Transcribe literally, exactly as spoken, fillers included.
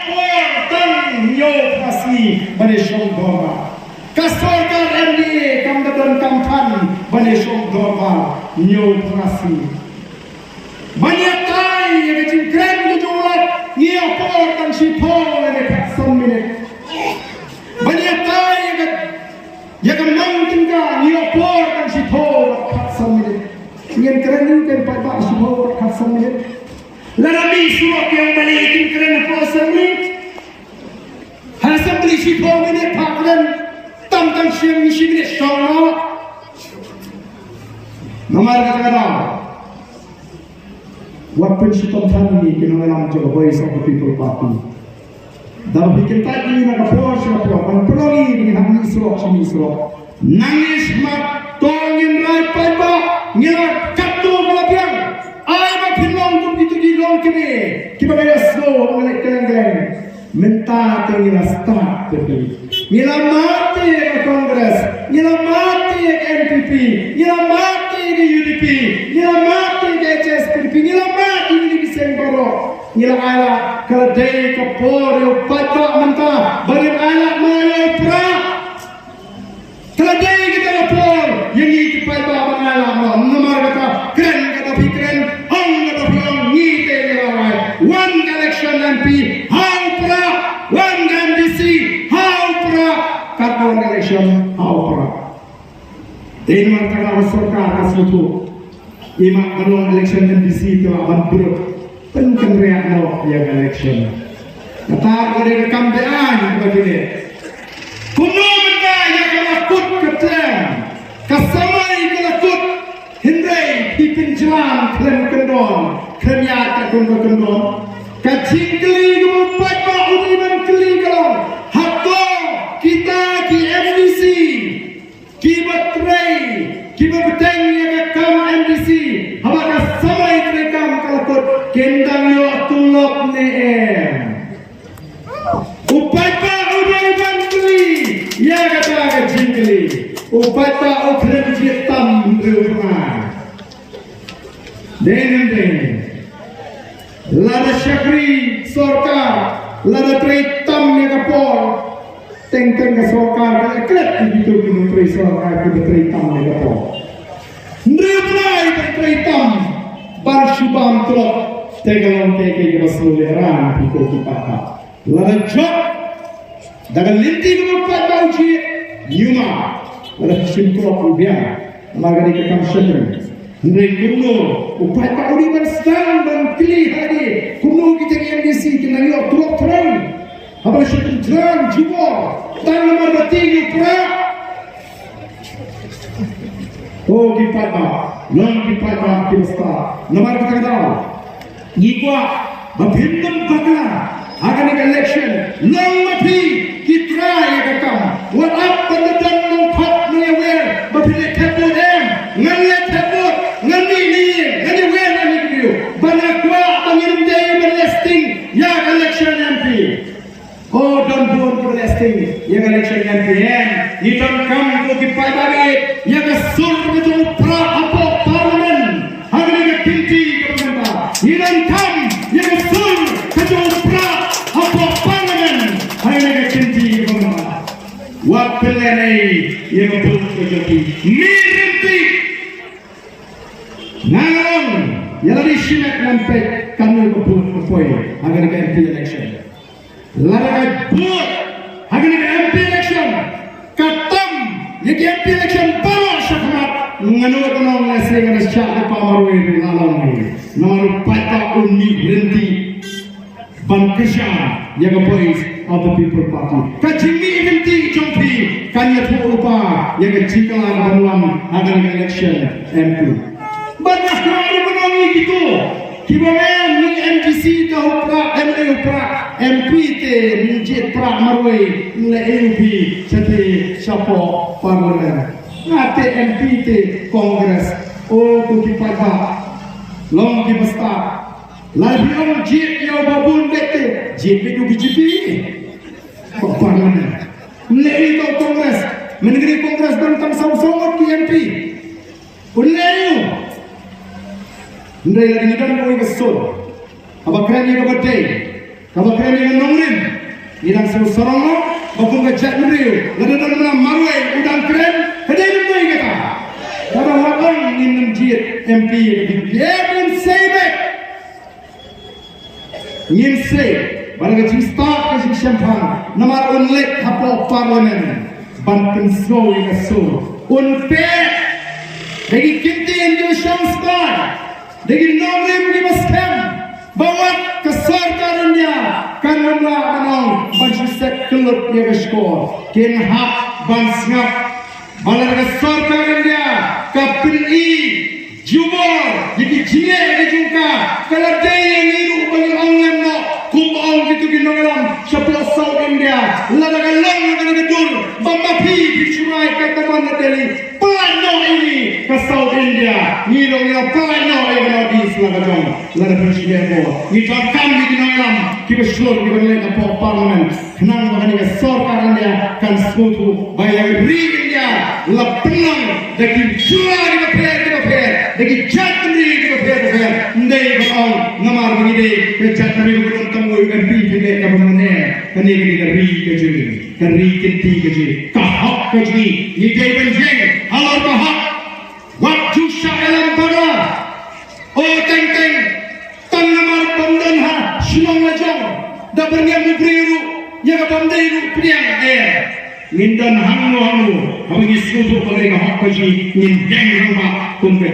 Por tang hynñiew phra sngi ban ïashong dorbar. Ka sorkar M D A kam da don kam than ban ïashong dorbar hynñiew phra sngi. Ban ïatai ïa ka jingkren ka jong u Lat ngi ïoh por tang shiphew lane khatsan minit. Ban ïatai ïa ka, ïa ka nongtyngka ngi ïoh por tang shiphew bad khatsan minit. Ngin kren ïa u ken paidbah shiphew bad khatsan minit. Lada mih surok ïa u MLA kin kren hapoh assembly. Ha assembly shiphew minit pha kren tam tang shi minit shong noh. Namar kata ka daw, wat pynshitom than ïa ngi ki nongïalam jong ka Voice of the People Party. Da phi kyntait ïa ngi na ka por sha ka por, ban pynlong ïa ngi ban hap mih surok shi mih surok. Nang ïa shmat to ngin rai paidbah, ngin rai katto ka la biang. Ai ba phin long kum kito ki longkmie kiba nga ïohsngew ba nga leit kylleng kylleng. Mynta te ngi la start te phi. Ngi la mad te ïa ka Congress, ngi la mad te ïa ka N P P, ngi la mad te ïa ka U D P, ngi la mad te ïa ka H S P D P, ngi la mad ïa kine ki seng baroh. Ngi la ailad, ka la dei ka por ïa u paidbah mynta ba ngin ailad ma ïa u prah. Ka la dei kata ka por ïa ngi ki paidbah ban ailad noh. Namar kata, kren kata phi kren, ong kata phi ong, ngi te ngi la rai. Wan ka election M P ha u prah, wan ka M D C ha u prah, katba wan ka election ha u prah. Dei namar kata ka sorkar ka sngewthuh. Imat ka long election M D C te lah ban brut. Pynkynriah noh ïa ka election. Kata ka dei ka kam beaiñ kaba kine. Kumno mynta ïa ka la kut ka tlem, ka samoi ka la kut. Hynrei phi pynjlan khlem kyndon, khlem ïaid katkum ka kyndon. Ka jingkylli kaba u paidbah u dei ban kylli ka long, hato kita ki M D C kiba trei, kiba bteng ïa ka kam M D C haba ka samoi treikam ka la kut, kin dang ïoh tulop ne em? U paidbah u dei ban kylli ïa kata ka jingkylli. U paidbah u khlem jied tam hynriew bnai. Dei ne em dei? Lada shakri sorkar, lada trei tam ïa ka por, teng teng ka sorkar ka la klet ïa kito ki nongtrei sorkar kiba trei tam ïa ka por. Hynriew bnai ba trei tam ban shu bam tulop, te ka long kaei kaei kaba sngewlehrain ïa kito ki paidbah. Lada jop da ka lynti kaba u paidbah u jied, ñiuma lada phi shim tulop u biang. Namar ka dei ka kam shakri. Hynrei kumno u paidbah u dei ban sdang ban kylli ha lade, kumno kita ki M D C kin nang ïoh tulop thrang haba la shu pynjlan jubor tang namar ba tieng ïa u prah? O ki paidbah, long ki paidbah kiba stad. Namar kata ka daw ngi kwah ba phin nym bakla ha kane ka election. Long ma phi ki trai ïa ka kam. Wat ap ban da don nongpop nongïawer ba phin leh thep vote em. Ngan leh thep vote, ngan mih ne ïing, ngan ïawer na ne kyndiah. Ba nga kwah ba ngin ym dei ban leh sting ïa ka election M P. O, don bun kiba leh sting ïa ka election M P, ngi donkam ko ki paidbah ba ïeit ïa ka sur ka jong u prah hapoh Parliament ha kane ka kynti kaba mynta. Ngi donkam ïa ka sur ka jong u prah hapoh Parliament ha kane ka kynti kaba mynta. Wat pynlehnoh ïa ka vote ka jong phi. Mih ryntih. Nga nga ong ïa lade shimet ngan peit katno ka vote ka poi ha kane ka M P election. Lada ka vote ha kane ka M P election ka tam ïa ki M P election baroh shakhmat, nga nud ban ong lehse nga da shah lypa marwei ruh la long hi. Namar u paidbah un mih ryntih ban kyrshan ïa ka Voice of the People Party. Ka jingmih ryntih jong phi kan ïathuh lypa ïa ka jingkylla ban wan ha kane ka election M P. Bad nga kwah ruh ban ong ïa kito kiba ong, eh, mih M D C te ha u prah, M L A u prah, M P te ym jied prah marwei, ym leh ei ei phi shatei shapoh Parliament. Nga te M P te Congress. O ko ki paidbah, long kiba stad. Lada phi ong jied ïa u ba bun beit te, jied beit u B J P. Hapoh Parliament. Ym leh ei ei u Congress. Mynta Congress don tang saw saw ngut ki M P. Ym leh ei ei u. Hynrei lada ngi don kawei ka sur, haba kren ïa kaba dei, Kaba kren ïa ka nongrim, ngi dang sngewsarong ba kum ka jaitbynriew, lada don mano marwei u dang kren, ka dei mynta kata. Kaba wat ong ngin nym jied M P ïa ka B P P, ngin sei beit. Ngin sei, ba la ka jingstad ka jingshemphang, namar un leit hapoh Parliament ban pynsngew ïa ka sur. Un peit da ki kyntien kiba shong spah, da ki nongrim kiba skhem, ba wat ka sorkar India kan ym lah ban ong ban shu set kyllut ïa ka shkor. Kin hap ban sngap ba lada ka sorkar India ka pyni jubor ïa ki jingeh ïa ki jong ka, ka la dei ïa ngi ruh ba ngin ong lem noh, kumba ong kito ki nongïalam shapoh South India. Lada ka long ha kane ka dur ba ma phi phi shu rai katba mon na Delhi, pynlait noh ïa ngi ka South India, ngi ruh ngi la pynlait noh ïa ka North East la ka jong. Lada phi shu leh ko, ngi donkam ïa ki nongïalam kiba shlur kiban leit hapoh Parliament. Khnang ba kane ka sorkar India kan sngewthuh ba ïa ka ri India la pynlong da ki jylla kiba pher kiba pher, da ki jaitbynriew kiba pher kiba pher. Ym dei ban ong namar ba ngi dei ka jaitbynriew kaba don tang kawei ka ri pynlong kaba mane. Kane ka dei ka ri ka jong ngi, ka ri kynti ka jong ngi, ka hok ka jong ngi. Ngi dei ban ïeng halor ka hok. Wat ju shah ïalam para. O teng teng, tang namar bym don ha shnong la jong, da ban ïam u briew ruh ïa ka bym dei ruh pdiang, eh. Ngin don hangno hangno, haba ngi sngewthuh ba ka dei ka hok ka jong ngi, ngin ïeng rangbah kum ka